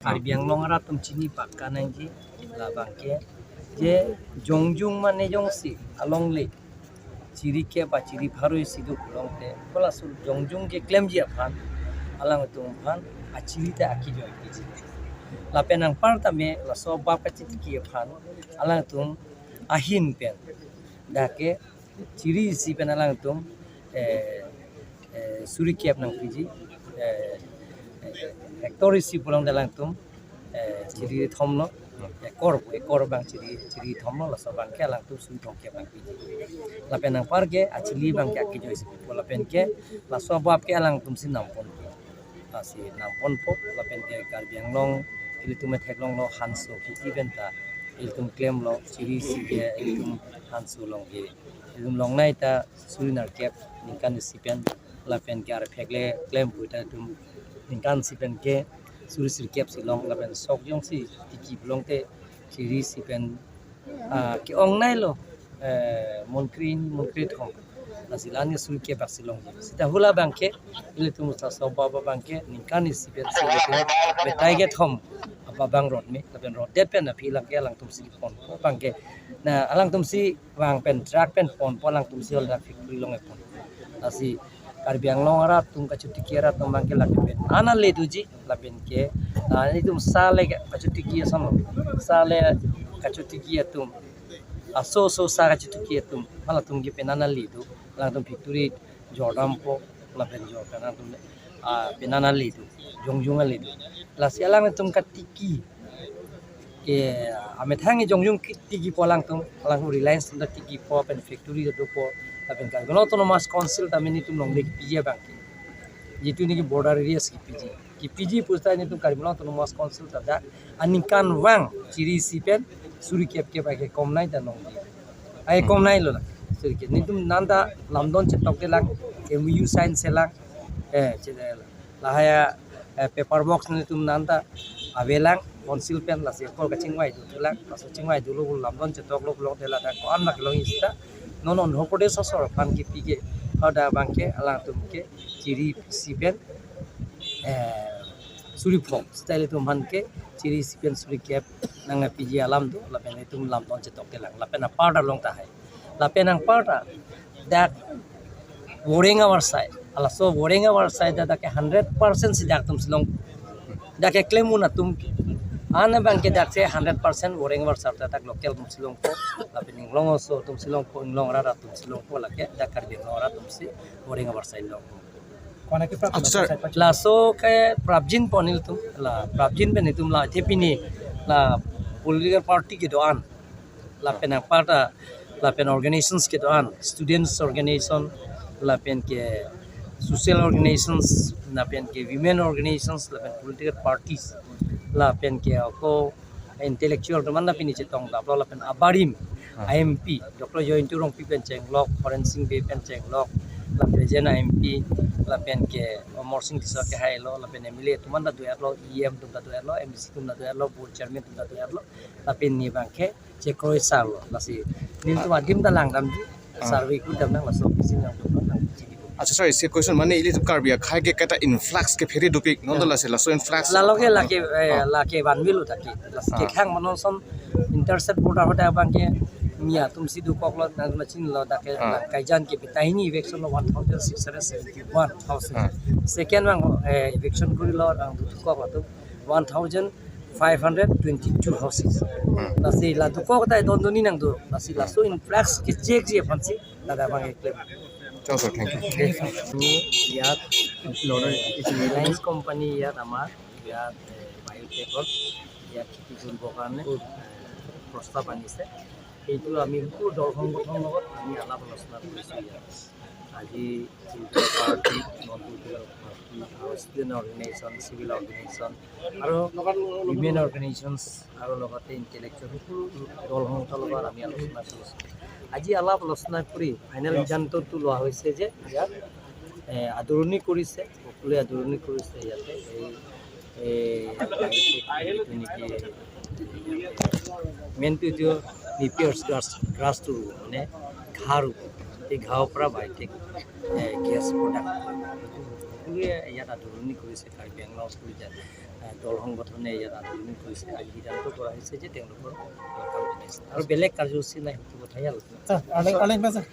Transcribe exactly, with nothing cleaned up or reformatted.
Karbi Anglong arat atum chini pakka nangji labang ke, je jongjung mane jongsi alongle chiri kep ba chiri pharo isi do pulote, ko laso jongjung keklemji aphan alangtum aphan achiri ta akejoi piji. Lapen anparta me laso bap kachetiki aphan alangtum ahin pen dak ke chiri isi pen alangtum, eh, eh, suri kep nangpiji, eh, eh, hectare isi pulotangte alangtum, eh, chiri thomlo, ekor, ekor abang chiri, chiri thomlo, laso abang ke alangtum suri thomkep nangpiji. Lapen anpar ke achiri abang ke akejoi isi pipo, lapen ke laso bap ke alangtum si namponpo. Lasi namponpo, lapen ke Karbi Anglong ilitum theklonglo hanso kheti pen ta ilitum klemlo, chiri isi ke ilitum hanso along ke ilitum longnei ta suri nerkep ningkan isi pen, lapen ke arphek le klem pu ta ilitum ningkan isi pen ke suri sirkep si long, lapen sok jongsi tiki pulote chiri isi pen, ah, ke-ongneilo, eh, monkri, monkri thom. Lasi la-an ke suri kep bak si long. Seta hula abang ke ilitum sa so ba abang ke ningkan isi pen si ilitum betai kethom abang rot me, lapen rot det pen aphi lang ke alangtum si ponpo abang ke. Na alangtum si vang pen truck pen ponpo, alangtum si hol dak factory along pon. Lasi Karbi Anglong arat atum kachetiki arat atum abang ke lake pen nana le doji, lapen ke, ah, ilitum sa le kachetiki ason lo. Sa le kachetiki atum, aso so sa kachetiki atum, halatum ke pen nana le do, alangtum factory jordampo, lapen jor pen alangtum, ah, pen nana le do, jongjung ale do. Lasi alangtum katiki ke amethang jongjung ke tikipo alangtum, alangtum Reliance atum ta tikipo, pen factory ta dopo, lapen Karbi Anglong Autonomous Council ta mini atum longle kepiji abang ke. Jitu niki border areas kepiji. Kepiji pusita nelitum Karbi Anglong Autonomous Council ta dak aningkanvang chiri isi pen suri kep kep ake komnei ta nong. Ai komneilo la. Suri kep. Nelitum nanta lamdon chetokte lang, M O U sign selang. Eh, chede la. Lahai a, eh, paper box nelitum nanta avelang, council pen lasi akol kachingvai dothulang, laso chingvai dolo pu lamdon chetoklo pulote ladak ko-an mak long ista. Non Andhra Pradesh asor aphan kepi ke, hadak abang ke alangtum ke chiri isi pen, eh, suri phongo. Seta ilitum aphan ke chiri isi pen suri kep nangpiji alam do, lapen ilitum lamdon chetokte lang, lapen apar ta long tahai. Lapen anparta dak Woreng Awarsai. Halaso Woreng Awarsai dak ke hundred percent si dak atum si long. Dak keklem un atum ke. An abang ke dak si hundred percent Woreng Awarsai ta dak local atum si longpo. Lapen inglong aso atum si longpo, inglong arat atum si longpo, lake dak Karbi Anglong arat atum si Woreng Awarsai longpo. Kona ke prap Acha, sir. Laso ke prapjin pon ilitum, la prapjin pen ilitum la the pini la political party kedo-an, lapen anparta, lapen organizations kedo-an, students organization, lapen ke social organizations, lapen ke women organizations, lapen political parties, lapen ke ako intellectual atum an ta pini chetongdaplo, lapen abarim, ah, M P, Doctor Jayanta Rongpi pen chenglok, Horen Sing Bey pen chenglok, lapen jen M P, lapen ke Amarsing Tisso kehailo, lapen M L A atum an ta do-etlo, E M atum ta do-etlo, M D C atum ta do-etlo, board chairman atum ta do-etlo, lapen ne abang ke chekroi salo, lasi nelitum adim ta langdamji, ah, survey kudam nang laso office nang atum nang chini. Acha, sir, isi question mane ilitum Karbi akhei ke kaita influx kephere dopik, non, ah, lasi laso influx. Lalo ke lake, eh, ah, lake vanvelo dak ke. Lasi, ah, kekhang manon ason intercept border ahut abang ke mi atum si dokoklo nang machin lo dak ke, ah, nang kaijan ke betai hini eviction lo one thousand six hundred seventy-one houses. Ah. Second abang, eh, eviction korilo nang dokoklo atum one thousand five hundred twenty-two houses. Hmm. Lasi la dokok ta don doni nang do. Lasi laso influx kechekji aphansi ladak abang keklem. Chao, sir, thank you. আমি ইয়াত, এ, ৰিলায়েন্স কোম্পানী ইয়াত আমাৰ ইয়াত, এ, বায়'টেকৰ ইয়াত খেতি কৰিবৰ কাৰণে, এ, প্ৰস্তাৱ আনিছে। সেইটো আমি সকলো দল সংগঠনৰ লগত আমি আলাপ আলোচনা কৰিছোঁ ইয়াত। আজি পলিটিকেল পাৰ্টি, নন পলিটিকেল পাৰ্টি, আৰু ষ্টুডেণ্ট অৰ্গেনাইজেশ্যন, চিভিল অৰ্গেনাইজেশ্যন আৰু উইমেন অৰ্গেনাইজেশ্যনছ আৰু লগতে ইণ্টেলেকচুৱেল সকলো দল সংগঠনৰ লগত আমি আলোচনা কৰিছোঁ। আজি আলাপ আলোচনা কৰি ফাইনেল সিদ্ধান্তটো লোৱা হৈছে যে ইয়াত, এ, আদৰণি কৰিছে, সকলোৱে আদৰণি কৰিছে ইয়াতে। এই, এই, এইটো নেকি, মেইনটো এইটো নেপিয়াৰ্ছ গ্ৰাছ, গ্ৰাছটো ৰুব, মানে ঘাঁহ ৰুব। এই ঘাঁহৰ পৰা বায়'টেক, এ, গেছ প্ৰডাক্ট হয়। সকলোৱে ইয়াত আদৰণি কৰিছে কাৰ্বি আংলং সকলো জাতি। আহ, দল সংগঠনে ইয়াত আন্দোলন কৰিছে। আজি সিদ্ধান্ত কৰা হৈছে যে তেওঁলোকৰ কাম চলি আছে। আৰু বেলেগ কাৰ্যসূচী নাই, সেইটো কথাই আলোচনা। ছাৰ, আলেং, আলেং, ছাৰ।